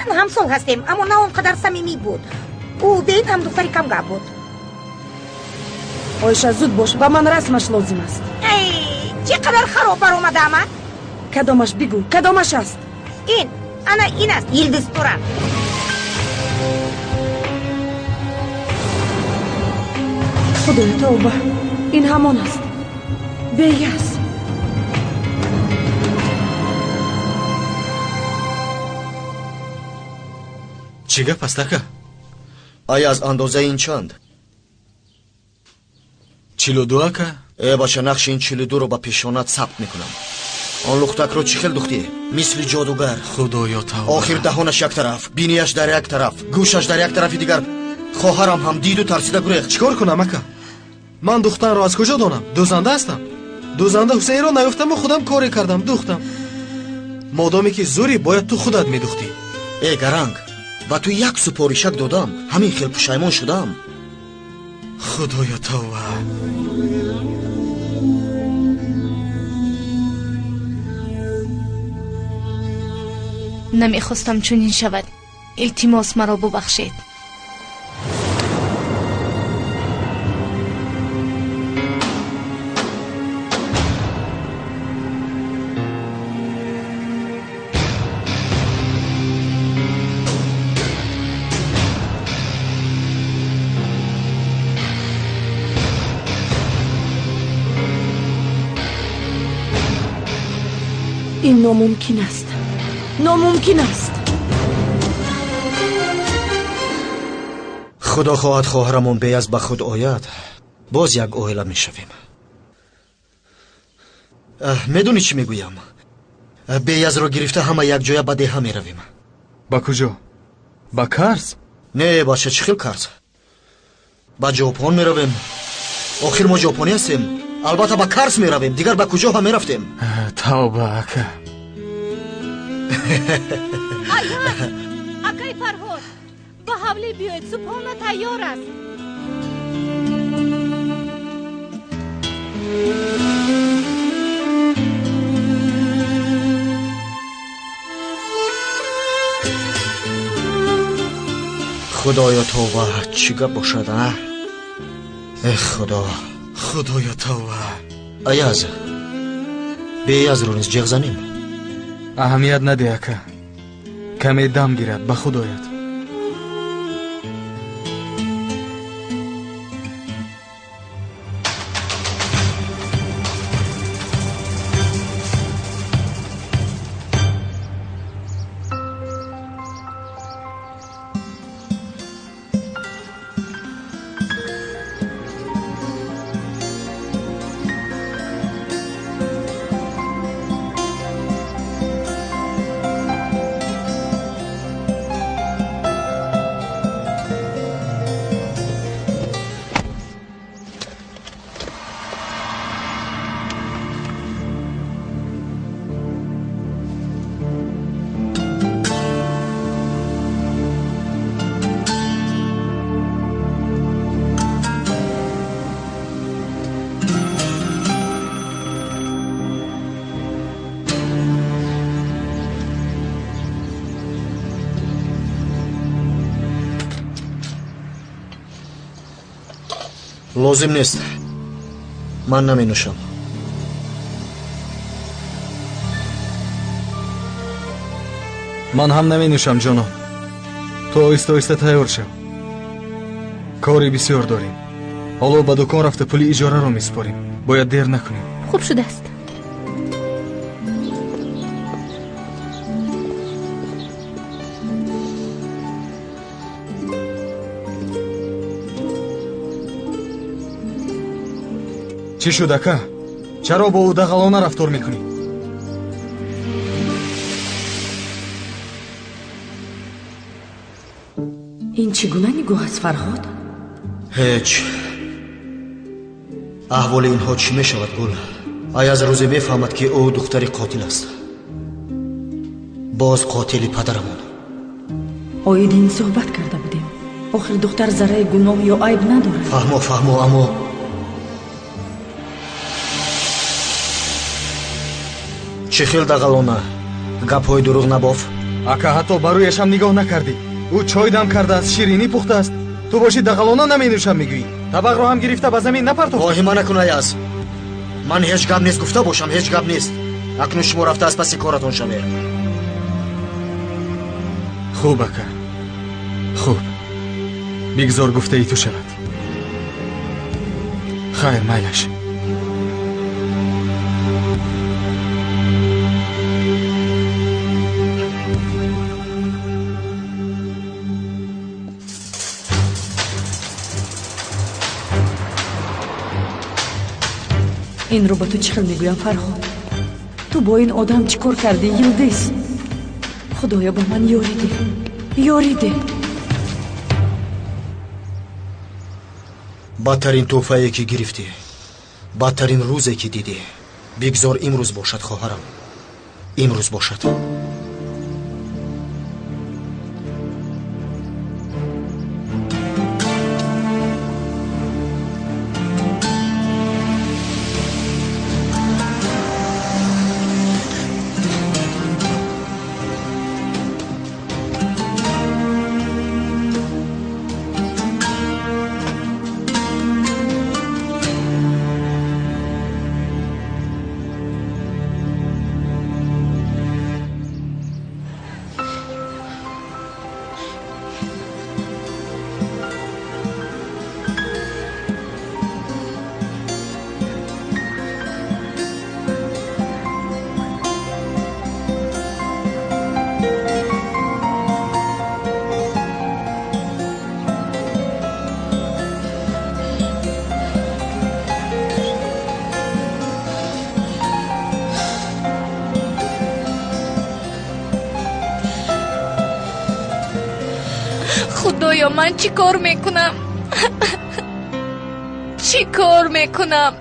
Тақрибан ҳамсол ҳастем, аммо на он қадар самимӣ буд. Ӯ беин ҳам духтари камгап буд. Оиша, зуд бош, ба ман расмаш лозим аст. Эй, чӣ қадар хароб баромадаам, а? Кадомаш бигӯ, кадомаш аст? Ин, ана ин аст, Йилдизтура. Худоё, тавба, ин ҳамон аст. Беяз. Чӣ гап аст, ака? Аяз, андозаи ин чанд? 42, ака. Э, бача, нақши ин 42-ро ба пешонат сабт мекунам. Он лухтакро чӣ хел духтӣ? Мисли ҷодугар. Худоё, тавба. Охир даҳонаш як тараф, бинияш дар як тараф, гӯшаш дар як тарафи дигар. Хоҳарам ҳам диду тарсида гурехт. Чӣ кор кунам, ака? Ман духтанро аз куҷо донам? Дӯзанда ҳастам. Дӯзанда Ҳусейнро наёфтаму худам коре кардам, духтам. Модоме ки зӯрӣ, бояд ту худат медухтӣ. Э, гаранг, ба ту як супоришак додам, ҳамин хел пушаймон шудам. Худоё, тавба. Намехостам чунин шавад. Илтимос, маро бубахшед. Ин номумкин аст, номумкин аст. Худо хоҳад хоҳарамон Беяз ба худ ояд, боз як оила мешавем. Медонӣ чӣ мегӯям? Беязро гирифта ҳама якҷоя ба деҳа меравем. Ба куҷо? Ба Карс? Не, бача, чӣ хел Карс? Ба Ҷопон меравем. Охир мо ҷопонӣ ҳастем. Албатта ба Карс меравем, дигар ба куҷо ҳам мерафтем? Тавба, ака. Аяз, акай Фарҳод, ба ҳавлӣ биёед, субҳона тайёр аст. Худоё, тавба, чӣ гап бошад, а? Э, Худо. Худоё, тавба. Аяз, Беязро низ ҷеғ занем. Аҳамият надеҳ, ака. Каме дам гирад, ба худ ояд. Лозим нест, ман наменӯшам. Ман ҳам наменӯшам, ҷонон. Ту оҳиста оҳиста тайёр шав. Кори бисёр дорем. Ҳоло ба дукон рафта пули иҷораро месупорем. Бояд дер накунем. Хуб шудааст. Чӣ шуд, ака? Чаро бо ӯ дағалона рафтор мекунӣ? Ин чӣ гуна нигоҳ аст, Фарҳод? Ҳеҷ. Аҳволи инҳо чӣ мешавад, Гул? Аяз рӯзе мефаҳмад, ки ӯ духтари қотил аст. Боз қотили падарамон. Оиди ин суҳбат карда будем. Охир духтар зарраи гуноҳ ё айб надорад. Фаҳмо, фаҳмо, аммо чӣ хел дағалона? Гапҳои дурӯғ набоф? Ака, ҳатто ба рӯяшам нигоҳ накардӣ. Ӯ чой дам кардааст, ширинӣ пухтааст. Ту бошӣ дағалона наменӯшам мегӯӣ. Табақро ҳам гирифта ба замин напартофтӣ. Воҳима накун, Аяз. Ман ҳеҷ гап нест гуфта бошам, ҳеҷ гап нест. Акнун шумо рафта аз паси коратон шавед. Хуб, ака, хуб. Бигзор гуфтаи ту шавад. Хайр, майлаш. Инро ба ту чӣ хел мегӯям, Фарҳод? Ту бо ин одам чӣ кор кардӣ, Йилдиз? Худоё, ба ман ёрӣ деҳ, ёрӣ деҳ. Бадтарин тӯҳфае ки гирифтӣ, бадтарин рӯзе ки дидӣ, бигзор имрӯз бошад, хоҳарам, имрӯз бошад. Худоё, ман чӣ кор мекунам? Чӣ кор мекунам?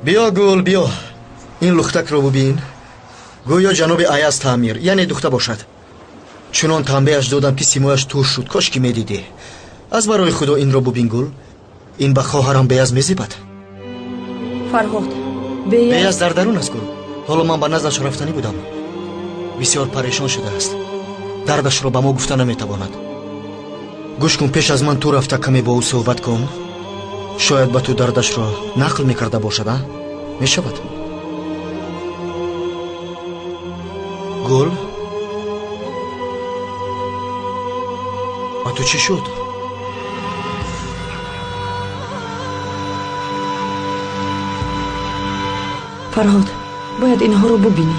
Биё, Гул, биё. Ин лухтакро бубин. Гӯё ҷаноби Аяз таъмир, яъне духта бошад. Чунон танбеҳаш додам, ки симояш туш шуд. Кош ки медидӣ. Аз барои Худо инро бубин, Гул. Ин ба хоҳарам Беяз мезебад. Фарҳод, Беяз дар дарун аст, Гул. Ҳоло ман ба наздаш рафтанӣ будам. Бисёр парешон шудааст. Дардашро ба мо гуфта наметавонад. Гӯш кун, пеш аз ман ту рафта каме бо ӯ суҳбат кун. Шояд ба ту дардашро нақл мекарда бошад, а? Мешавад? Гул, ба ту чӣ шуд? Фарҳод, бояд инҳоро бубинӣ.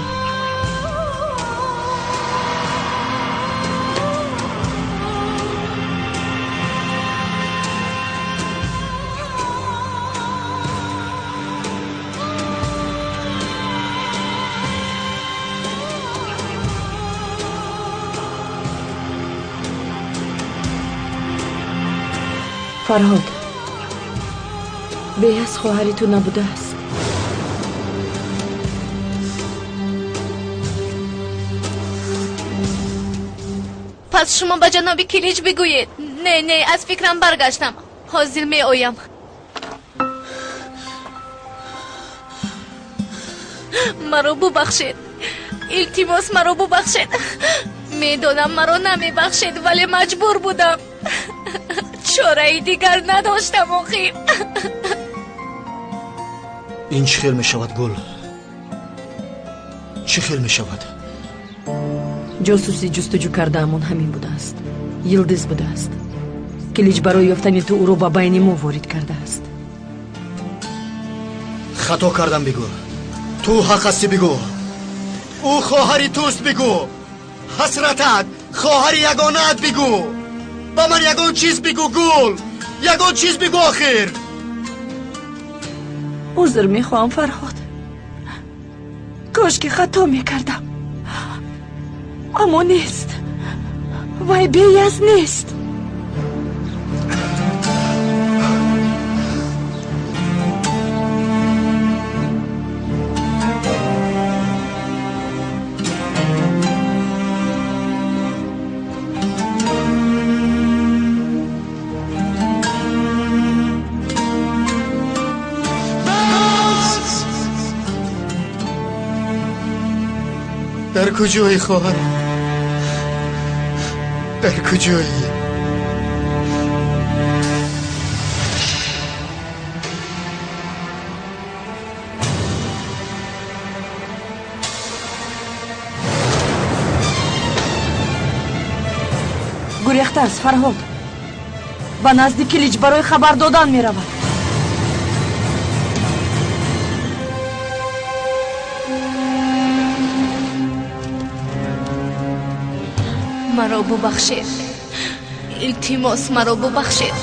Фарҳод, Беяз хоҳари ту набудааст. Пас шумо ба ҷаноби Килич бигӯед. Не, не, аз фикрам баргаштам. Ҳозир меоям. Маро бубахшед. Илтимос, маро бубахшед. Медонам, маро намебахшед, вале маҷбур будам. Чораи дигар надоштам, охир. Ин чӣ хел мешавад, Гул? Чӣ хел мешавад? Ҷосуси ҷустуҷӯ кардаамон ҳамин будааст. Йилдиз будааст. Килич барои ёфтани ту ӯро ба байни мо ворид кардааст. Хато кардам, бигӯ. Ту ҳақ ҳастӣ, бигӯ. Ӯ хоҳари туст, бигӯ. Ҳасратат, хоҳари ягонаат, бигӯ. Ба ман ягон чиз бигӯ, Гул. Ягон чиз бигӯ, охир. Узр мехоҳам, Фарҳод. Кош ки хато мекардам. Аммо нест. Вай Беяз нест. Дар куҷоӣ хоҳарам? Дар куҷоӣ? Гурехта аст Фарҳод. Ба назди Килич барои хабар додан меравад. Маро бубахшед. Илтимос, маро бубахшед.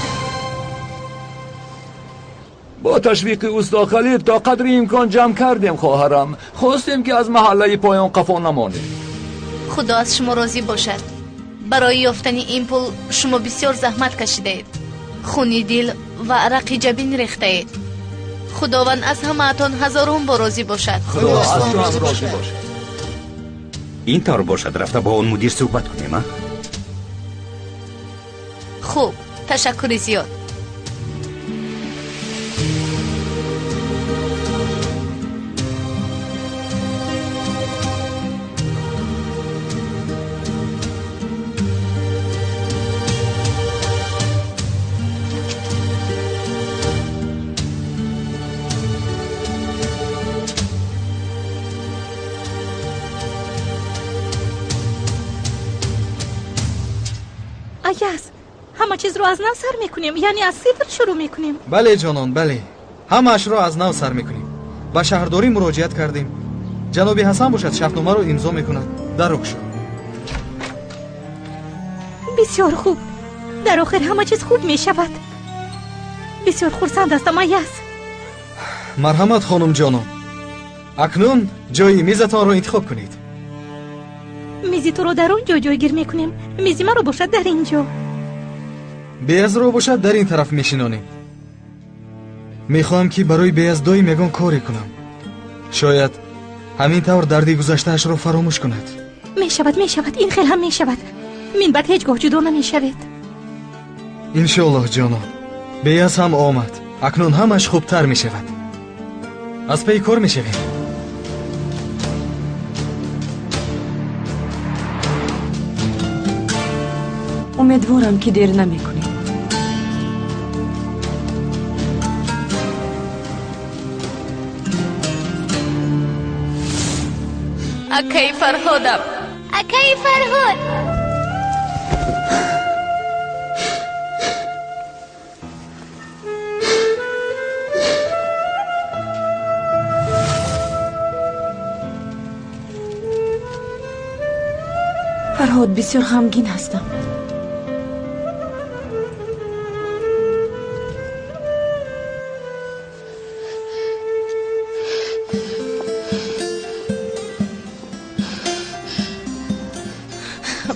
Бо ташвиқи усто Халил то қадри имкон ҷамъ кардем, хоҳарам. Хостем ки аз маҳаллаи поён қафо намонем. Худо аз шумо розӣ бошад. Барои ёфтани ин пул шумо бисёр заҳмат кашидаед. Хуни дил ва арақи ҷабин рехтаед. Худованд аз ҳамаатон ҳазорон бор розӣ бошад. Худо аз шумо розӣ бошад. Ин тавр бошад, рафта бо он мудир суҳбат кунем, а? Хуб, ташаккури зиёд. Аяз, ҳама чизро аз нав сар мекунем, яъне аз сифр шурӯъ мекунем. Бале, ҷонон, бале. Ҳамаашро аз нав сар мекунем. Ба шаҳрдорӣ муроҷиат кардем. Ҷаноби Ҳасан бошад шартномаро имзо мекунад. Дарок шуд. Бисёр хуб. Дар охир ҳама чиз хуб мешавад. Бисёр хурсанд ҳастам, Аяз. Марҳамат, хонум ҷонон. Акнун ҷои мизатонро интихоб кунед. Мизи туро дар он ҷо ҷойгир мекунем. Мизи маро бошад дар ин ҷо. Беязро бошад дар ин тараф мешинонем. Мехоҳам ки барои Беяз доим ягон коре кунам. Шояд ҳамин тавр дарди гузаштаашро фаромӯш кунад. Мешавад, мешавад, ин хел ҳам мешавад. Мин баъд ҳеҷ гоҳ ҷудо намешавед. Иншоаллоҳ, ҷонон. Беяз ҳам омад. Акнун ҳамаш хубтар мешавад. Аз пайи кор мешавем. Умедворам ки дер намекунем. Акаи Фарҳодам. Акаи Фарҳод. Фарҳод, бисёр ғамгин ҳастам.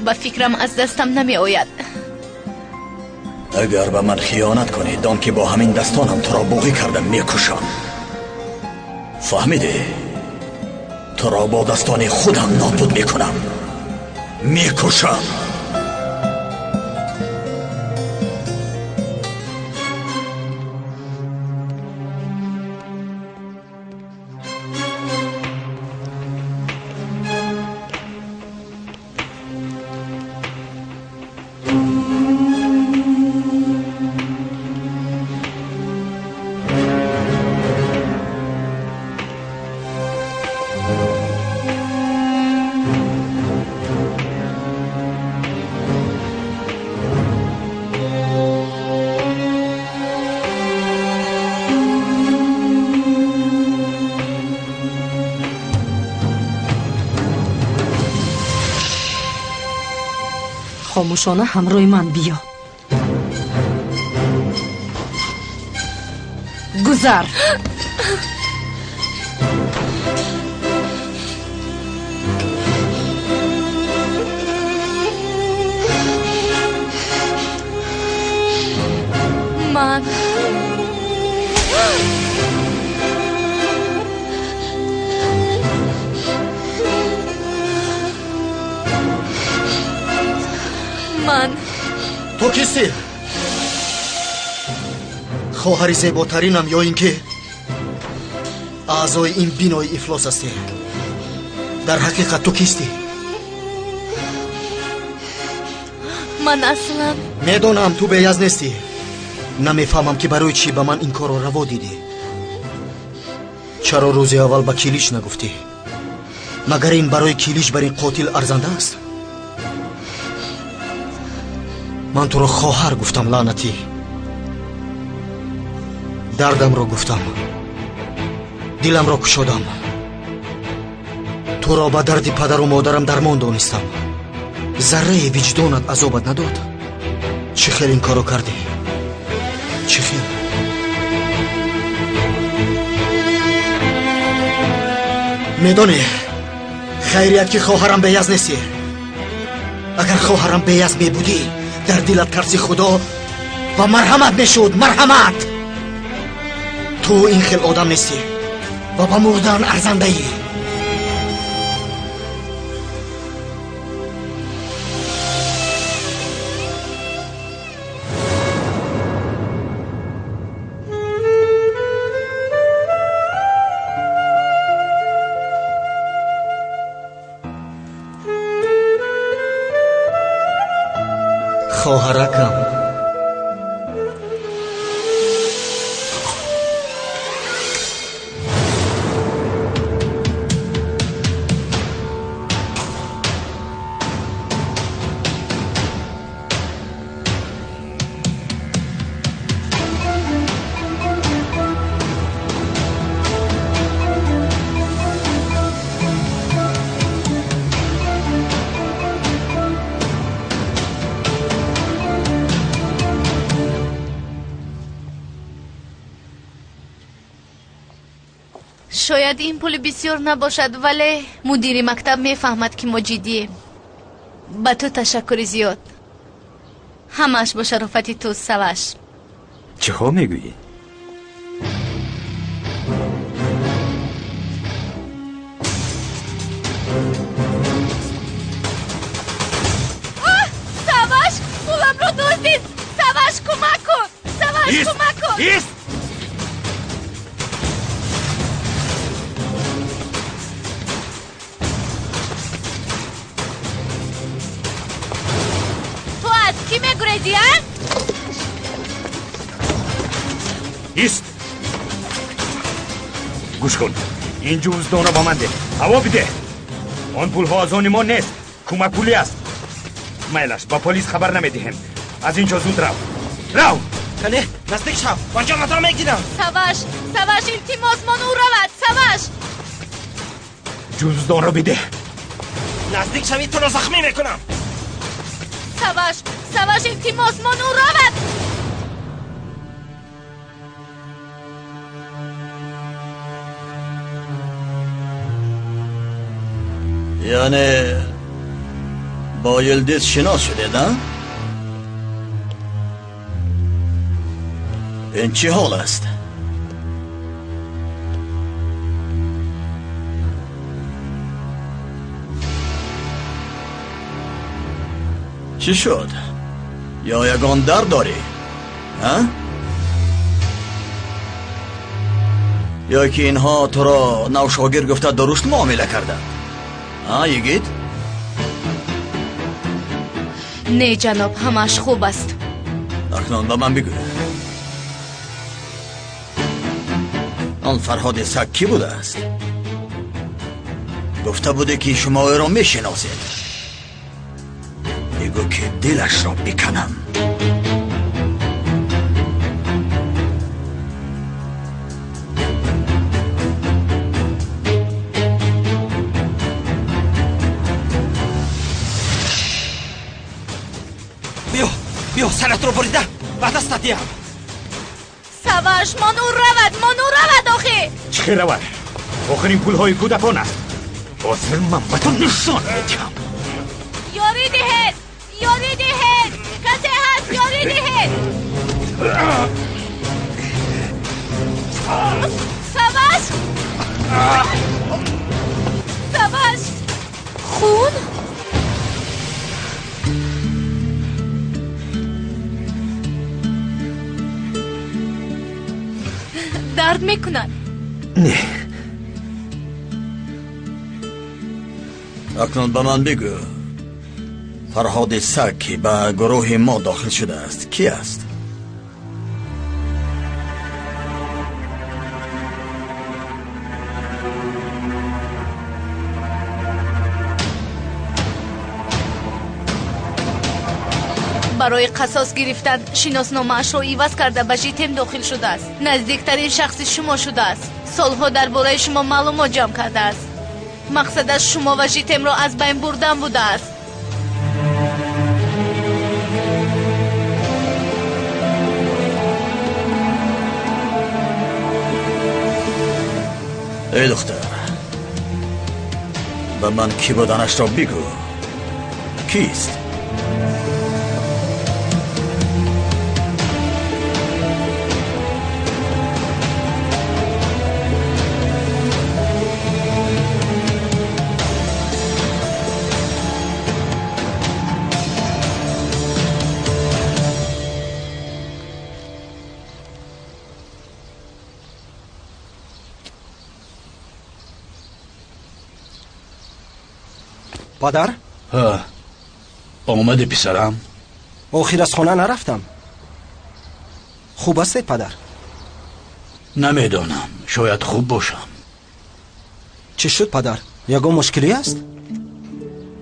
Ба фикрам аз дастам намеояд. Агар ба ман хиёнат кунӣ, дон ки бо ҳамин дастонам туро буғӣ карда мекушам. Фаҳмидӣ? Туро бо дастони худам нобуд мекунам. Мекушам. Хомӯшона ҳамроҳи ман биё. Гузар. Ман ман Ту кистӣ? Хоҳари зеботаринам ё ин ки аъзои ин бинои ифлос ҳастӣ? Дар ҳақиқат ту кистӣ? Ман аслан медонам ту беяз нестӣ. Намефаҳмам ки барои чӣ ба ман ин корро раво дидӣ. Чаро рӯзи аввал ба Килич нагуфтӣ? Магар ин барои Килич бар ин қотил арзанда аст? Ман туро хоҳар гуфтам, лаънатӣ. Дардамро гуфтам, диламро кушодам. Туро ба дарди падару модарам дармон донистам. Зарраи виҷдонат азобат надод? Чӣ хел ин корро кардӣ? Чӣ хел? Медонӣ, хайрият ки хоҳарам беяз нестӣ. Агар хоҳарам беяз мебудӣ, дар дилат тарси худо ва марҳамат мешуд. Марҳамат! Ту ин хел одам нестӣ ва ба мурдан арзандаӣ. Хоҳаракам, шояд ин пули бисёр набошад, вале мудири мактаб мефаҳмад, ки мо ҷиддием. Ба ту ташаккури зиёд. Ҳамааш бо шарофати ту, Саваш. Чиҳо мегӯӣ? Саваш, пуламро дуздид! Саваш, кӯмак кун! Саваш, кӯмак кун! Ист! Кӣ мегурезӣ, а? Ист! Гӯш кун, ин ҷуздонро ба ман деҳ. Ҳаво бидеҳ. Он пулҳо аз они мо нест, кӯмакпулӣ аст. Майлаш, ба полис хабар намедиҳем. Аз ин ҷо зуд рав. Рав! Кане, наздик шав, ман ҷонатро мегирам. Саваш, Саваш, илтимос, мон ӯ равад, Саваш! Ҷуздонро бидеҳ. Наздик шавӣ, туро захмӣ мекунам. Саваш, Саваш, илтимос, мон ӯ равад! Яъне бо Йилдиз шинос шудед, а? Ин чӣ ҳол аст? Чӣ шуд? Ё ягон дард дорӣ? А? Ё ки инҳо туро навшогир гуфта дурушт муомила карданд? А, йигит? Не, ҷаноб, ҳамааш хуб аст. Акнун ба ман бигӯ, он Фарҳоди саг кӣ будааст? Гуфта буде ки шумо ӯро мешиносед. Бигӯ ки дилашро биканам. Биё, биё, саратро бурида ба дастат диҳам. Саваш, мон ӯ равад, мон ӯ равад охи! Чӣ хел равад? Охир ин пулҳои кӯдакон аст. Ҳозир ман ба ту нишон медиҳам. Ёрӣ диҳед! Ёрӣ диҳед! Касе ҳаст, ёрӣ диҳед! Саваш! Саваш! Хун? Дард мекунад? Не. Акнун ба ман бигӯ, Фарҳоди саг ки ба гурӯҳи мо дохил шудааст ки аст? Барои қасос гирифтан шиносномаашро иваз карда ба ЖИТЕМ дохил шудааст. Наздиктарин шахси шумо шудааст. Солҳо дар бораи шумо маълумот ҷамъ кардааст. Мақсадаш шумо ва ЖИТЕМро аз байн бурдан будааст. Эй духтар, ба ман кӣ буданашро бигӯ. Кист? Падар? Ҳа, омадӣ писарам? Охир аз хона нарафтам. Хуб ҳастед, падар? Намедонам, шояд хуб бошам. Чӣ шуд, падар? Ягон мушкилӣ аст?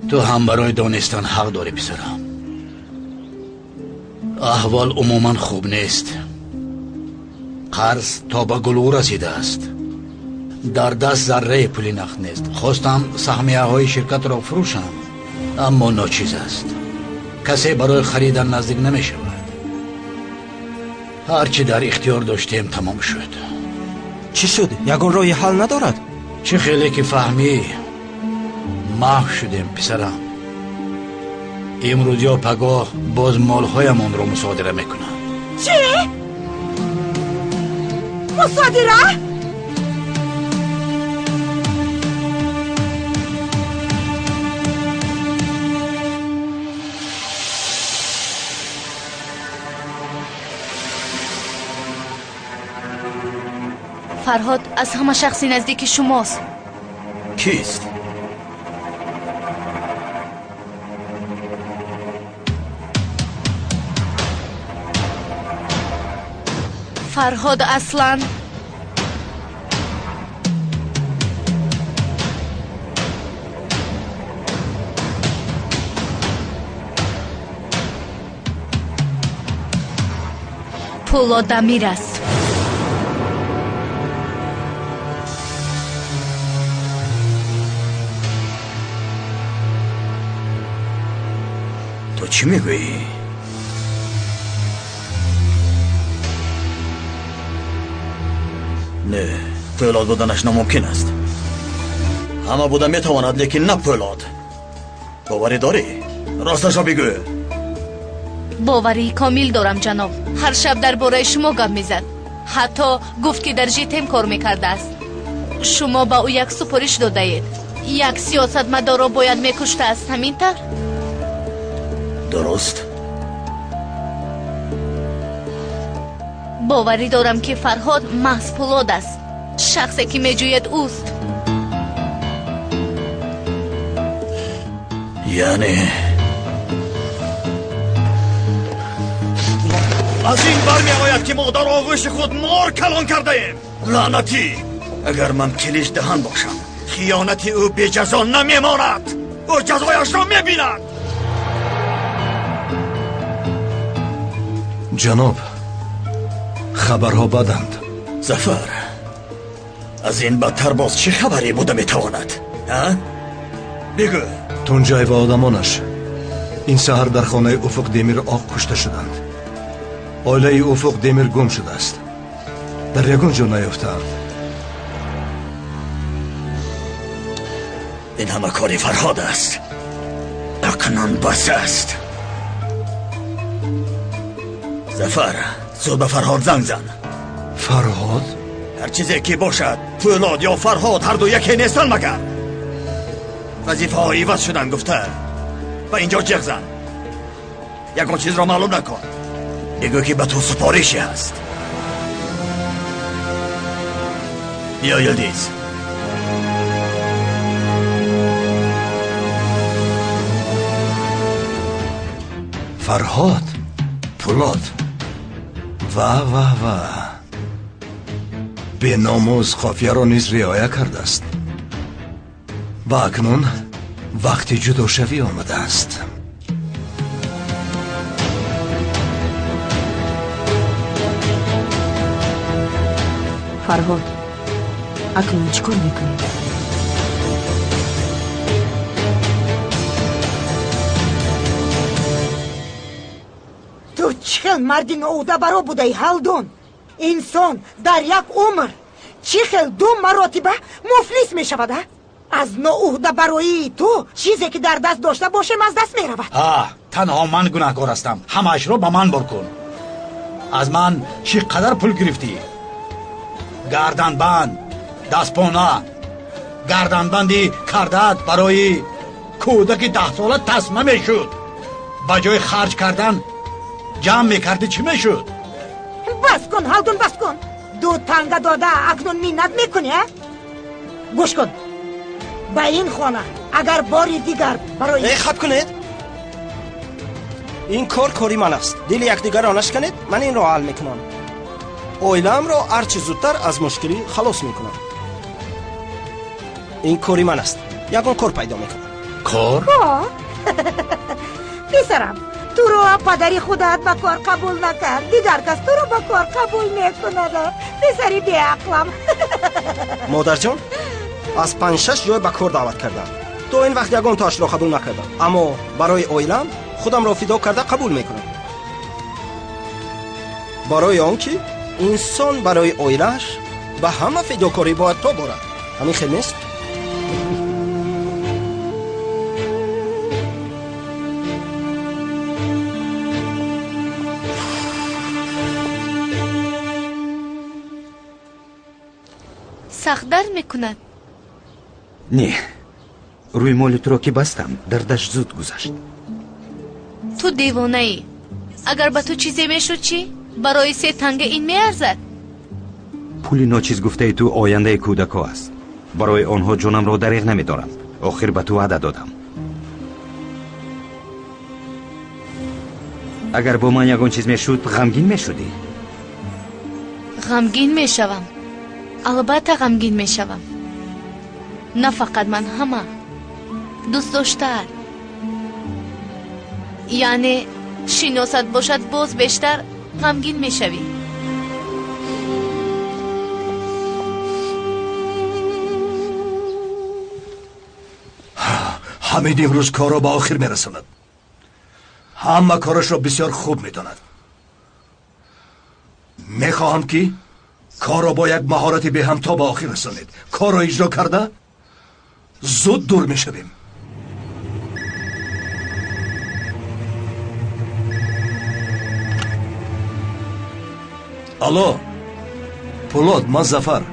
Ту ҳам барои донистан ҳақ дорӣ, писарам. Аҳвол умуман хуб нест. Қарз то ба гулӯ расидааст. Дар даст зарраи пули нақд нест. Хостам саҳмияҳои ширкатро фурӯшам, аммо ночиз аст. Касе барои харидан наздик намешавад. Ҳар чӣ дар ихтиёр доштем тамом шуд. Чӣ шуд? Ягон роҳи ҳал надорад? Чӣ хеле ки фаҳмӣ, маҳв шудем, писарам. Имрӯз ё пагоҳ боз молҳоямонро мусодира мекунанд. Чӣ? Мусодира? Фарҳод аз ҳама шахси наздики шумост. Кист? Фарҳод аслан Пулодамир аст. Ту чӣ мегӯӣ? Не, пӯлод буданаш номумкин аст. Ҳама буда метавонад, лекин на пӯлод. Боварӣ дорӣ? Росташро бигӯ. Боварии комил дорам, ҷаноб. Ҳар шаб дар бораи шумо гап мезад. Ҳатто гуфт, ки дар ЖИТЕМ кор мекардааст. Шумо ба ӯ як супориш додаед. Як сиёсатмадорро бояд мекуштааст, ҳамин тавр? Дуруст. Боварӣ дорам, ки Фарҳод маҳз Пулод аст. Шахсе, ки меҷӯяд ӯст. Яъне аз ин бармеояд, ки мо дар оғӯши худ мор калон кардаем. Лаънатӣ! Агар ман килиш даҳан бошам, хиёнати ӯ беҷазо намемонад. Ӯ ҷазояшро мебинад. Ҷаноб, хабарҳо баданд. Зафар, аз ин бадтар боз чӣ хабаре буда метавонад? Бигӯ. Тунҷай ва одамонаш ин саҳар дар хонаи Уфуқ Демир Оқ кушта шуданд. Оилаи Уфуқ Демир гум шудааст. Дар ягон ҷо наёфтаанд. Ин ҳама кори Фарҳод аст. Акнун бас аст. Зафар, зуд ба Фарҳод занг зан. Фарҳод? Ҳар чизе ки бошад, Пӯлод ё Фарҳод ҳарду яке нестанд магар? Вазифаҳо иваз шуданд гуфта. Ба инҷо ҷиғ зан. Ягон чизро маълум накун. Бигӯ, ки ба ту супорише ҳаст. Биё, Йилдиз. Фарҳод, Пулод ва ва ва беномус қофияро низ риоя кардааст. Ва акнун вақти ҷудошавӣ омадааст. Фарҳод, акнун чӣ кор мекунӣ? Ту чӣ хел марди ноуҳдабаро будаӣ, Ҳалдун? Инсон дар як умр чӣ хел ду маротиба муфлис мешавад, а? Аз ноуҳдабароии ту чизе ки дар даст дошта бошем аз даст меравад. Ҳа, танҳо ман гунаҳкор ҳастам. Ҳамаашро ба ман бор кун. Аз ман чӣ қадар пул гирифтӣ? Гарданбанд, дастпона, гарданбанди кардаат барои кӯдаки 10 сола тасма мешуд. Ба ҷои харҷ кардан ҷамъ мекардӣ, чӣ мешуд? Бас кун, Ҳалдун, бас кун. Ду танга дода акнун миннат мекунӣ, а? Гӯш кун, ба ин хона агар бори дигар барои Э, хаб кунед, ин кор кори ман аст. Дили якдигарро нашканед, ман инро ҳал мекунам. Оилаамро ҳарчи зудтар аз мушкилӣ халос мекунам. Ин кори ман аст. Ягон кор пайдо мекунам. Кор? Кор? Писарам, туро падари худат ба кор қабул накард, дигар кас туро ба кор қабул мекунад? Писари беақлам. Модарҷон, аз панҷ-шаш ҷой ба кор даъват кардам. То ин вақт ягонтоашро қабул накардам, аммо барои оилаам худамро фидо карда қабул мекунам, барои он ки инсон барои оилааш ба ҳама фидокорӣ бояд тоб орад. Ҳамин хел нест? Сахт дард мекунад? Не, рӯймоли туро ки бастам, дардаш зуд гузашт. Ту девонаӣ. Агар ба ту чизе мешуд чӣ? Барои се танга ин меарзад? Пули ночиз гуфтаи ту ояндаи кӯдакҳо аст. Барои онҳо ҷонамро дареғ намедорам. Охир ба ту ваъда додам. Агар бо ман ягон чиз мешуд, ғамгин мешудӣ? Ғамгин мешавам, албатта ғамгин мешавам. На фақат ман, ҳама дӯстдоштаат, яъне шиносат бошад, боз бештар ғамгин мешавӣ. Ҳамид имрӯз корро ба охир мерасонад. Ҳама корашро бисёр хуб медонад. Мехоҳам, ки корро бо як маҳорати беҳамто ба охир расонед. Корро иҷро карда зуд дур мешавем. Алло, Пулод, ман Зафар.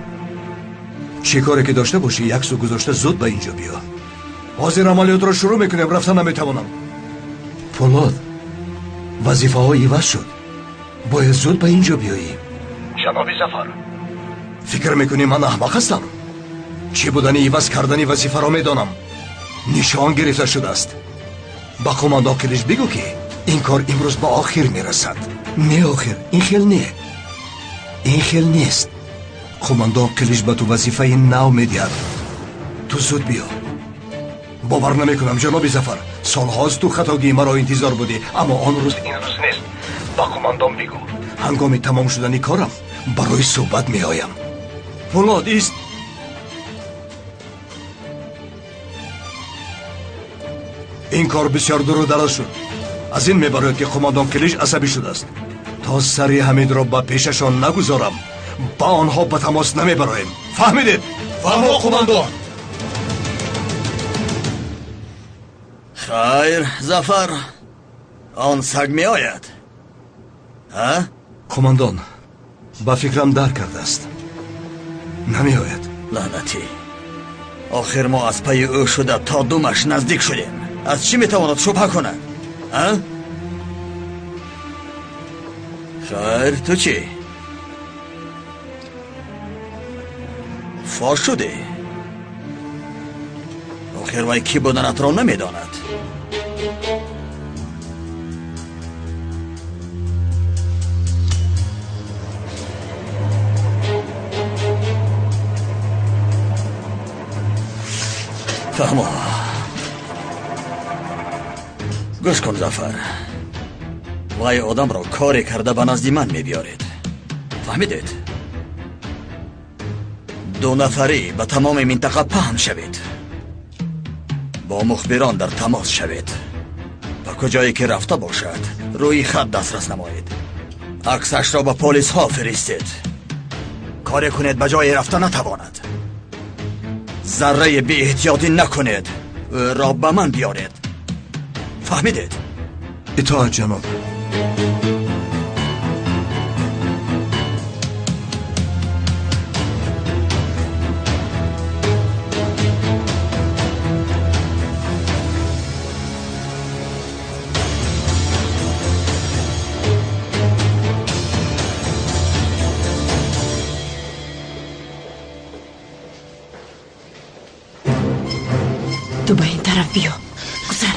Чӣ коре ки дошта бошӣ, як су гузошта зуд ба инҷо биё. Ҳозир амалиётро шурӯъ мекунем, рафта наметавонам. Пулод, вазифаҳо иваз шуд, бояд зуд ба инҷо биёӣ. Ҷаноби Зафар, фикр мекунӣ ман аҳмақ ҳастам? Чӣ будани иваз кардани вазифаро медонам. Нишон гирифта шудааст. Ба қумандон Қилич бигӯ, ки ин кор имрӯз ба охир мерасад. Не, охир ин хел не, ин хел нест. Қумандон Қилич ба ту вазифаи нав медиҳад. Ту зуд биё. Бовар намекунам, ҷаноби Зафар, солҳост ту хатогии маро интизор будӣ, аммо он рӯз ин рӯз нест. Ба қумандон бигӯ, ҳангоми тамом шудани корам барои суҳбат меоям. Пулод, ист. Ин кор бисёр дуру дароз шуд. Аз ин мебарояд, ки қумандон Қилич асабӣ шудааст. То сари Ҳамидро ба пешашон нагузорам, ба онҳо ба тамос намебароем. Фаҳмидед? Фаҳмо, қумандон. Хайр, Зафар, он саг меояд, а? Қумандон, ба фикрам, дар кардааст, намеояд. Лаънатӣ, охир мо аз пайи ӯ шуда то думаш наздик шудем. Аз чӣ метавонад шубҳа кунад, а? Хайр, ту чӣ, фош шудӣ? Охир вай кӣ буданатро намедонад. Фаҳмо. Гӯш кун, Зафар. Вай одамро коре карда ба назди ман мебиёред. Фаҳмидед? Ду нафарӣ ба тамоми минтақа паҳн шавед. Бо мухбирон дар тамос шавед. Ба куҷое ки рафта бошад, рӯи хат дастрас намоед. Аксашро ба полисҳо фиристед. Коре кунед ба ҷое рафта натавонад. Зарраи беэҳтиётӣ накунед. Ӯро ба ман биёред. Фаҳмидед? Итоат, ҷаноб. Ту ба ин тараф биё. Гузар.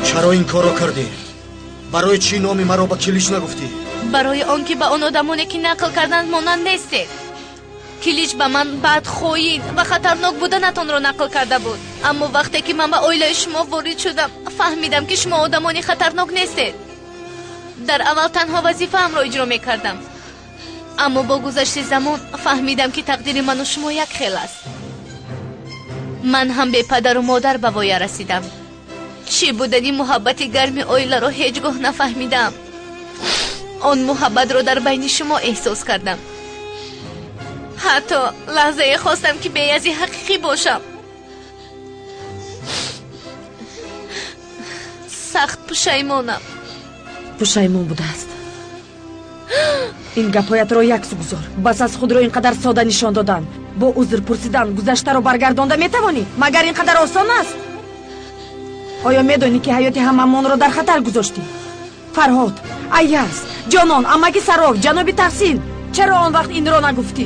Чаро ин корро кардӣ? Барои чӣ номи маро ба Килич нагуфтӣ? Барои он ки ба он одамоне ки нақл карданд монанд нестед. Килич ба ман бадхоин ва хатарнок буданатонро нақл карда буд. Аммо вақте ки ман ба оилаи шумо ворид шудам, фаҳмидам ки шумо одамони хатарнок нестед. Дар аввал танҳо вазифаамро иҷро мекардам. Аммо бо гузашти замон фаҳмидам ки тақдири ману шумо як хел аст. Ман ҳам бепадару модар ба воя расидам. Чӣ будани муҳаббати гарми оиларо ҳеҷ гоҳ нафаҳмидам. Он муҳаббатро дар байни шумо эҳсос кардам. Ҳатто лаҳзае хостам ки беязи ҳақиқӣ бошам. Сахт пушаймонам. Пушаймон будааст. Ин гапҳоятро яксу гузор. Бас аз худро ин қадар сода нишон додан, бо узр пурсидан гузаштаро баргардонда метавонӣ? Магар ин қадар осон аст? Оё медонӣ ки ҳаёти ҳамамонро дар хатар гузоштӣ? Фарҳод, Аяз, Ҷонон, амаки Сароф, ҷаноби Таҳсин, чаро он вақт инро нагуфтӣ?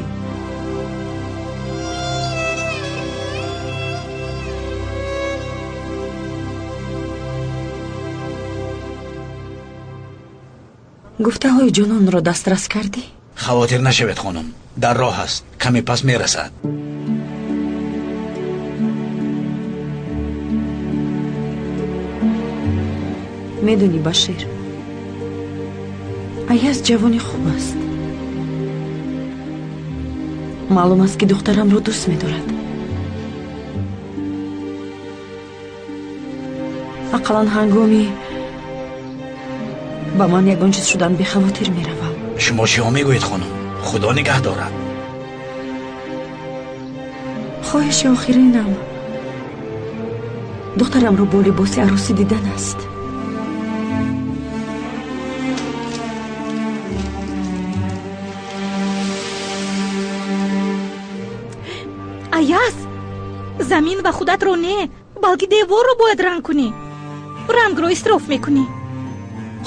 Гуфтаҳои Ҷононро дастрас кардӣ? Хавотир нашавед, хонум, дар роҳ аст, каме пас мерасад. Медонӣ, Башир, Аяз ҷавони хуб аст. Маълум аст ки духтарамро дӯст медорад. Ақаллан ҳангоми ба ман ягон чиз шудан бехавотир меравам. Шумо чиҳо мегӯед, хонум? Худо нигаҳ дорад. Хоҳиши охиринам духтарамро бо либоси арӯсӣ дидан аст. Аяз, замин ва худатро не, балки деворро бояд ранг кунӣ. Рангро исроф мекунӣ.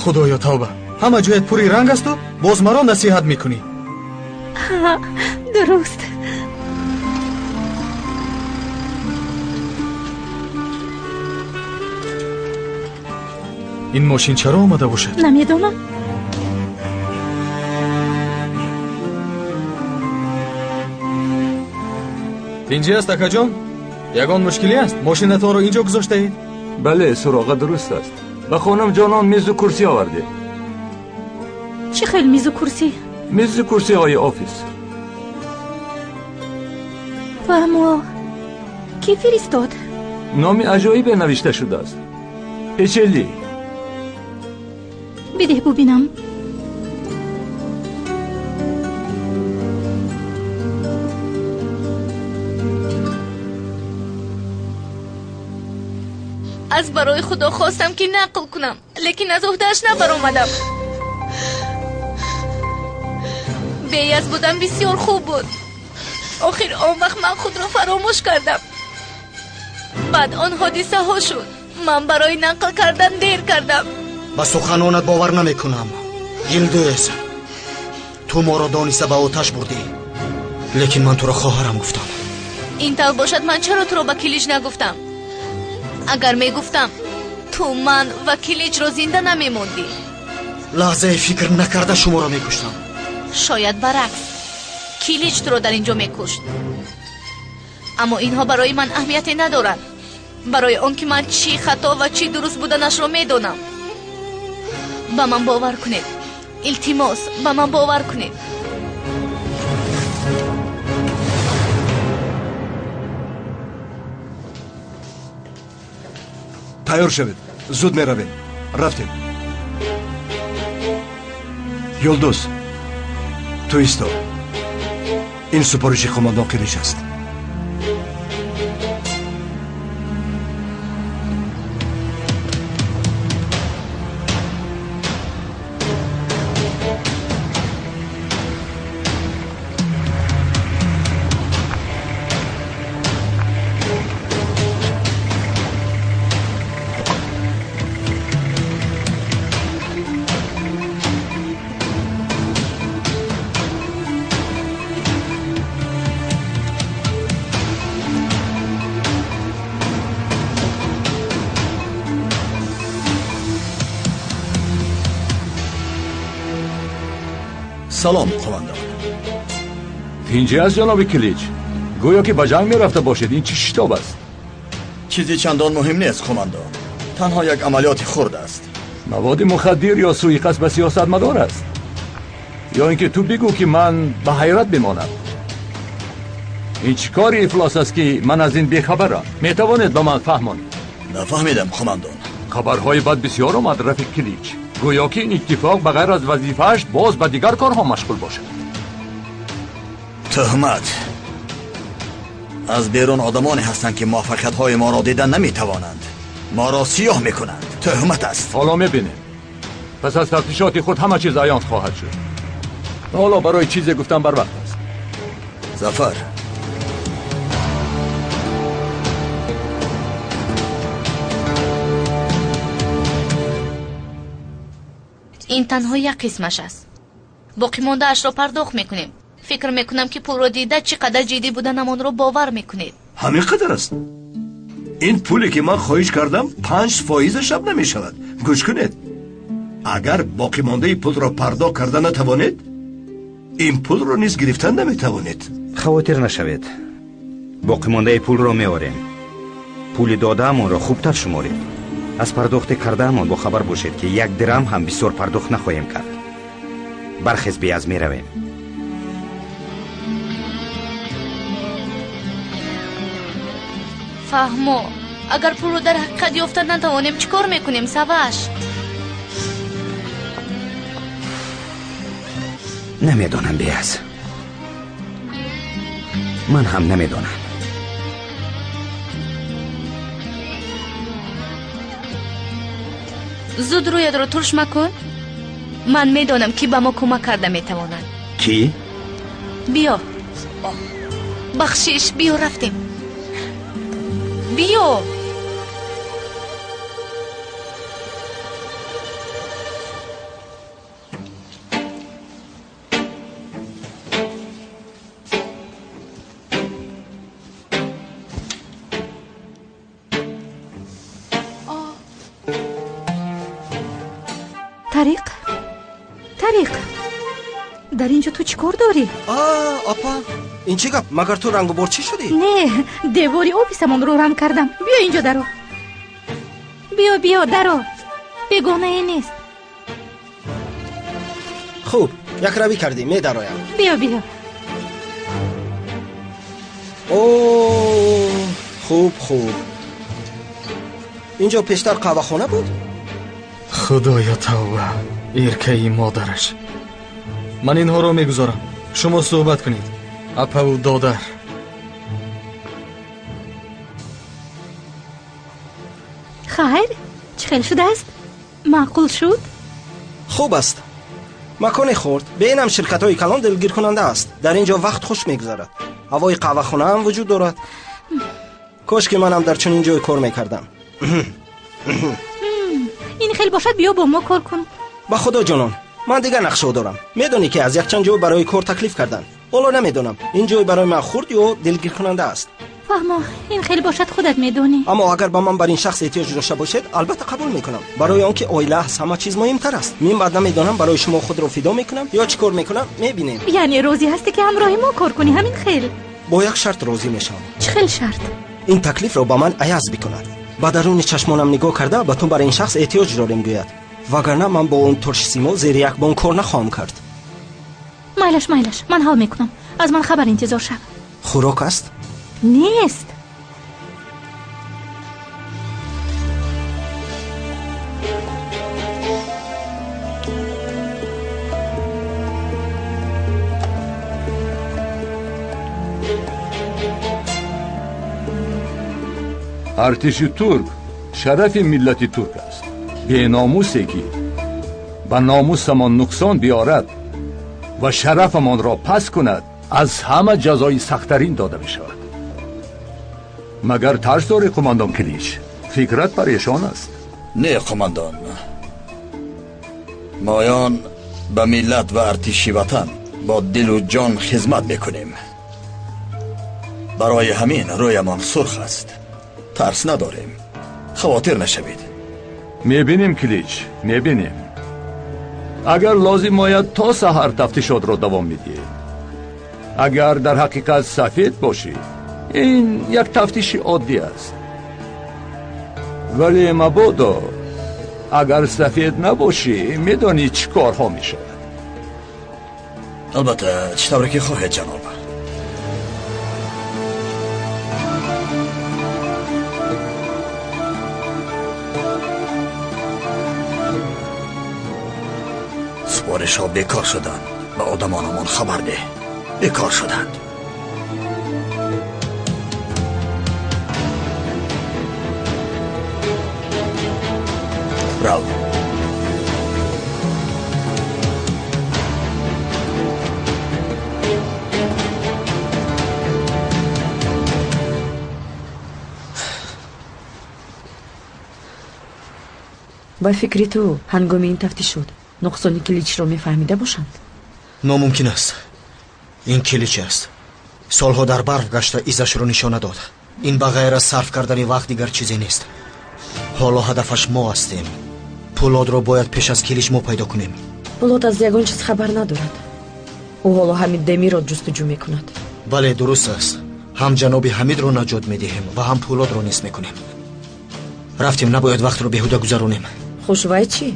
Худоё, тавба! Ҳама ҷоят пури ранг асту боз маро насиҳат мекунӣ. Ҳа, дуруст. Ин мошин чаро омада бошад? Намедонам. Тинҷӣ аст, акаҷон? Ягон мушкилӣ аст? Мошинатонро инҷо гузоштаед? Бале, суроға дуруст аст. Ба хонум Ҷонон мизу курсӣ овардед. Чӣ хел мизу курсӣ? Мизу курсиҳои офис. Фаҳмо, кӣ фиристод? Номи аҷоибе навишта шудааст. Эчели. Бидеҳ бубинам. Аз барои худо хостам ки нақл кунам, лекин аз уҳдааш набаромадам. Беяз будан бисёр хуб буд. Охир он вақт ман худро фаромӯш кардам. Баъд он ҳодисаҳо шуд. Ман барои нақл кардан дер кардам. Ба суханонат бовар намекунам. Йилдиз, ту моро дониста ба оташ бурдӣ, лекин ман туро хоҳарам гуфтам. Ин тавр бошад, ман чаро туро ба Килич нагуфтам? Агар мегуфтам, ту ман ва Киличро зинда намемондӣ. Лаҳзае фикр накарда шуморо мекуштам. Шояд баръакс, Килич туро дар ин ҷо мекушт. Аммо инҳо барои ман аҳамияте надоранд, барои он ки ман чӣ хато ва чӣ дуруст буданашро медонам. Ба ман бовар кунед, илтимос, ба ман бовар кунед. Тайёр шавед, зуд меравем. Рафтем. Юлдуз, ту исто. Ин супориши қумондон Қилич аст. Салом, қумондон. Тинҷӣ аст, ҷаноби Килич. Гӯё ки ба ҷанг мерафта бошед. Ин чӣ шитоб аст? Чизи чандон муҳим нест, қумондон. Танҳо як амалиёти хурд аст. Маводи мухаддир ё суиқасд ба сиёсатмадор аст? Ё ин ки ту бигӯ ки ман ба ҳайрат бимонам. Ин чӣ кори ифлос аст ки ман аз ин бехабарам? Метавонед ба ман фаҳмонед? Нафаҳмидам, қумондон. Хабарҳои бад бисёр омад, рафиқ Килич. Гӯё ки ин иттифоқ ба ғайр аз вазифааш боз ба дигар корҳо машғул бошад. Тӯҳмат. Аз берун одамоне ҳастанд ки муваффақиятҳои моро дида наметавонанд. Моро сиёҳ мекунанд. Тӯҳмат аст. Ҳоло мебинем. Пас аз тафтишоти худ ҳама чиз аён хоҳад шуд. Ҳоло барои чизе гуфтан барвақт аст. Зафар, ин танҳо як қисмаш аст. Боқимондаашро пардохт мекунем. Фикр мекунам ки пулро дида чӣ қадар ҷиддӣ буданамонро бовар мекунед. Ҳамин қадар аст. Ин пуле ки ман хоҳиш кардам 5% шаб намешавад. Гӯш кунед, агар боқимондаи пулро пардохт карда натавонед, ин пулро низ гирифтан наметавонед. Хавотир нашавед, боқимондаи пулро меорем. Пули додаамонро хубтар шуморед. Аз пардохти кардаамон бохабар бошед ки 1 дирам ҳам бисёр пардохт нахоҳем кард. Бархез, беаз меравем. Фаҳмо, агар пулро дар ҳақиқат ёфта натавонем, чӣ кор мекунем, Саваш? Намедонам, беаз. Ман ҳам намедонам. Зуд рӯятро турш макун. Ман медонам, ки ба мо кӯмак карда метавонад. Кӣ? Биё. Бахшиш, биё, рафтем. Биё. Тариқ, Тариқ, дар ин ҷо ту чӣ кор дорӣ? Апа, ин чӣ гап? Магар ту рангубор чӣ шудӣ? Не, девори офисамонро ранг кардам. Биё инҷо даро. Биё, биё, даро. Бегонае нест. Хуб, якравӣ кардӣ, медароям. Биё, биё. О, хуб, хуб. Инҷо пештар қаҳвахона буд? Худоё тавба, эркаи модараш. Ман инҳоро мегузорам. Шумо суҳбат кунед, апаву додар. Хайр, чӣ хел шудааст? Маъқул шуд? Хуб аст. Маконе хурд, беинам ширкатҳои калон дилгиркунанда аст. Дар ин ҷо вақт хуш мегузарад. Ҳавои қаҳвахона ҳам вуҷуд дорад. Кош ки манам дар чунин ҷой кор мекардам. Ин хел бошад, биё бо мо кор кун. Ба худо ҷонон, ман дигар нақшҳо дорам. Медонӣ ки аз якчанд ҷой барои кор таклиф карданд. Ҳоло намедонам ин ҷой барои ман хурд ё дилгиркунанда аст. Фаҳмо, ин хеле бошад худат медонӣ. Аммо агар ба ман бар ин шахс эҳтиёҷ дошта бошед, албатта қабул мекунам. Барои он ки оила аз ҳама чиз муҳимтар аст. Мин баъд намедонам барои шумо худро фидо мекунам ё чӣ кор мекунам, мебинем. Яъне розӣ ҳастӣ ки ҳамроҳи мо кор кунӣ, ҳамин хел? Бо як шарт розӣ мешавам. Чӣ хел шарт? Ин таклифро ба ман Аяз бикунад. Ба даруни чашмонам нигоҳ карда ба ту бар ин шахс эҳтиёҷ дорем гӯяд. Вагарна ман бо он туршсимо зери як бон кор нахоҳам кард. Майлаш, майлаш, ман ҳал мекунам. Аз ман хабар интизор шав. Хӯрок аст? Нест. Артиши турк шарафи миллати турк аст. Беномусе ки ба номусамон нуқсон биёрад ва шарафамонро пас кунад, аз ҳама ҷазои сахттарин дода мешавад. Магар тарс дорӣ, қумандон Килич? Фикрат парешон аст. Не, қумандон, моён ба миллат ва артиши ватан бо дилу ҷон хизмат мекунем. Барои ҳамин рӯямон сурх аст. Тарс надорем. Хавотир нашавед. Мебинем, Килич, мебинем. Агар лозим ояд то саҳар тафтишотро давом медиҳем. Агар дар ҳақиқат сафед бошӣ, ин як тафтиши оддӣ аст. Вале мабодо агар сафед набошӣ, медонӣ чӣ корҳо мешавад. Албатта, чӣ тавре ки хоҳед, ҷаноб. Супоришҳо бекор шуданд. Ба одамонамон хабар деҳ. Бекор шуданд. Рав. Ба фикри ту ҳангоми ин тафтишот нуқсони Киличро мефаҳмида бошанд? Номумкин аст. Ин Килич аст. Солҳо дар барф гашта изашро нишона дод. Ин ба ғайр аз сарф кардани вақт дигар чизе нест. Ҳоло ҳадафаш мо ҳастем. Пулодро бояд пеш аз Килич мо пайдо кунем. Пулод аз ягон чиз хабар надорад. Ӯ ҳоло Ҳамид Демирро ҷустуҷӯ мекунад. Бале, дуруст аст. Ҳам ҷаноби Ҳамидро наҷот медиҳем ва ҳам Пулодро нест мекунем. Рафтем, набояд вақтро беҳуда гузаронем. Хуш, вай чӣ?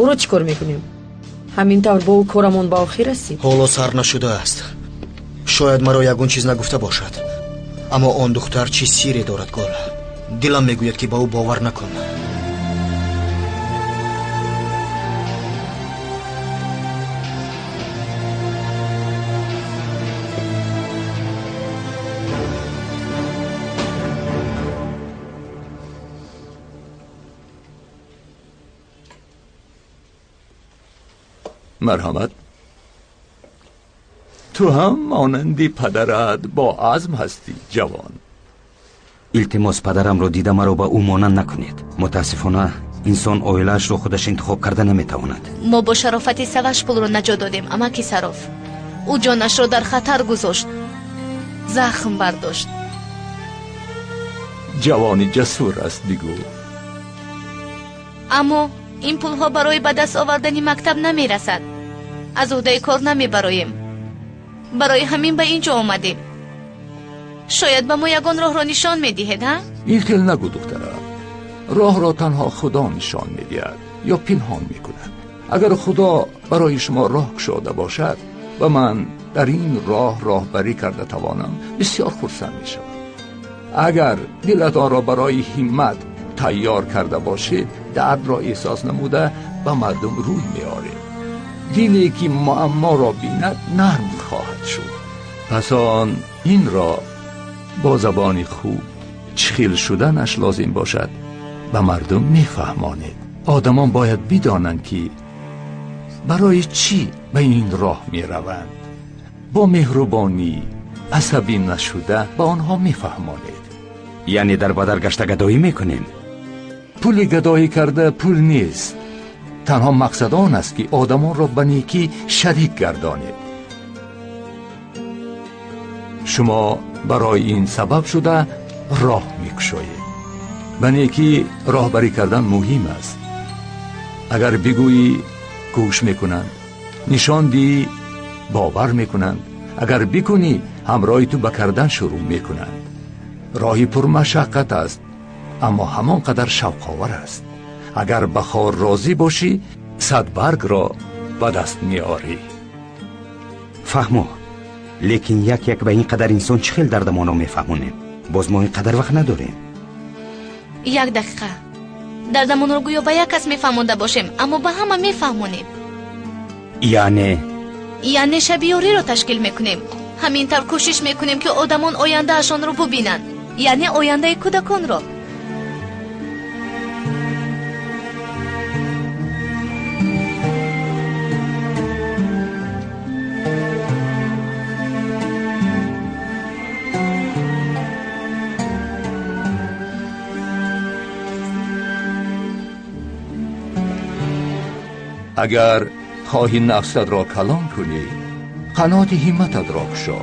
Ӯро чӣ кор мекунем? Ҳамин тавр бо ӯ корамон ба охир расид. Ҳоло сар нашудааст. Шояд маро ягон чиз нагуфта бошад, аммо он духтар чӣ сире дорад, Гул. Дилам мегӯяд ки ба ӯ бовар накун. Марҳамат. Ту ҳам монанди падарат бо азм ҳастӣ, ҷавон. Илтимос, падарамро дида маро ба ӯ монанд накунед. Мутаассифона, инсон оилаашро худаш интихоб карда наметавонад. Мо бо шарофати Саваш пулро наҷот додем, амаки Сароф. Ӯ ҷонашро дар хатар гузошт, захм бардошт. Ҷавони ҷасур аст, бигӯ. Аммо ин пулҳо барои ба даст овардани мактаб намерасад. Аз уҳдаи кор намебароем. Барои ҳамин ба ин ҷо омадем. Шояд ба мо ягон роҳро нишон медиҳед, ҳа? Ин хел нагӯ, духтарам. Роҳро танҳо Худо нишон медиҳад ё пинҳон мекунад. Агар Худо барои шумо роҳ кушода бошад ва ман дар ин роҳ роҳбарӣ карда тавонам, бисёр хурсанд мешавам. Агар дилатонро барои ҳиммат тайёр карда бошед, дардро эҳсос намуда ба мардум рӯй меоред. Диле ки муамморо бинад нарм хоҳад шуд. Пас он инро бо забони хуб чӣ хел шуданаш лозим бошад ба мардум мефаҳмонед. Одамон бояд бидонанд ки барои чӣ ба ин роҳ мераванд. Бо меҳрубонӣ асабӣ нашуда ба онҳо мефаҳмонед. Яъне дар бадар гашта гадоӣ мекунем? Пули гадоӣ карда пул нест. Танҳо мақсад он аст ки одамонро ба некӣ шарик гардонед. Шумо барои ин сабаб шуда роҳ мекушоед. Ба некӣ роҳбарӣ кардан муҳим аст. Агар бигӯӣ, гӯш мекунанд, нишон диҳӣ, бовар мекунанд, агар бикунӣ, ҳамроҳи ту ба кардан шурӯъ мекунанд. Роҳи пурмашаққат аст, аммо ҳамон қадар шавқовар аст. Агар ба хор розӣ бошӣ, садбаргро ба даст меорӣ. Фаҳмо, лекин як як ба ин қадар инсон чӣ хел дардамонро мефаҳмонем? Боз мо ин қадар вақт надорем. Як дақиқа. Дардамонро гӯё ба як кас мефаҳмонда бошем, аммо ба ҳама мефаҳмонем. Яъне? Яъне шабиёриро ташкил мекунем. Ҳамин тавр кӯшиш мекунем, ки одамон ояндаашонро бубинанд, яъне ояндаи кӯдаконро. Агар хоҳӣ нафсатро калон кунӣ, қаноти ҳиммататро кушо,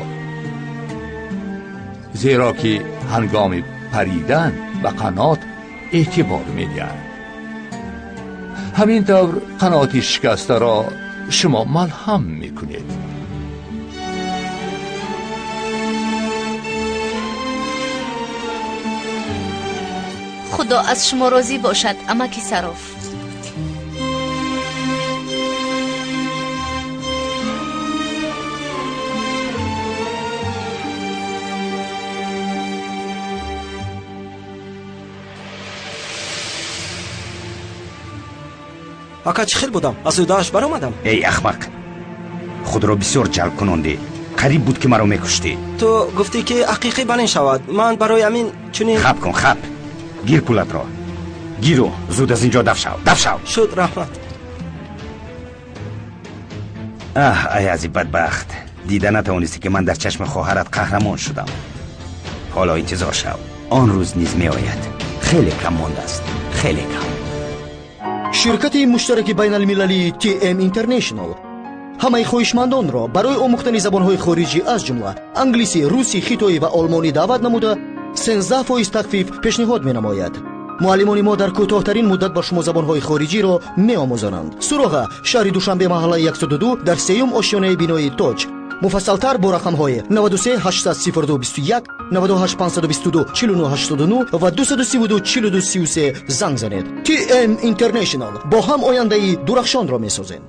зеро ки ҳангоми паридан ба қанот эътибор медиҳанд. Ҳамин тавр қаноти шикастаро шумо малҳам мекунед. Худо аз шумо розӣ бошад, амаки Сароф. Ака, чӣ хел будам? Аз ӯдааш баромадам. Эй ахмақ, худро бисёр ҷалб кунондӣ. Қариб буд, ки маро мекуштӣ. Ту гуфтӣ, ки ҳақиқӣ балин шавад. Ман барои ҳамин чунин. Хаб кун, хаб. Гир пулатро, гиру зуд аз ин ҷо даф шав, даф шав. Шуд, раҳмат. Аҳ, аязи бадбахт, дида натавонистӣ, ки ман дар чашми хоҳарат қаҳрамон шудам. Ҳоло интизор шав, он рӯз низ меояд. Хеле кам мондааст, хеле кам. Ширкати муштараки байналмилалии TM International ҳамаи хоҳишмандонро барои омӯхтани забонҳои хориҷӣ, аз ҷумла англисӣ, русӣ, хитоӣ ва олмонӣ даъват намуда, 13% тахфиф пешниҳод менамояд. Муаллимони мо дар кӯтоҳтарин муддат ба шумо забонҳои хориҷиро меомӯзонанд. Суроға: шаҳри Душанбе, маҳаллаи 102, дар сеюм ошёнаи бинои Тоҷ. Муфассалтар бо рақамҳои 93 802 21, 98 522 49 89 ва 232 42 33 занг занед. TM International, бо ҳам ояндаи дурахшонро месозем.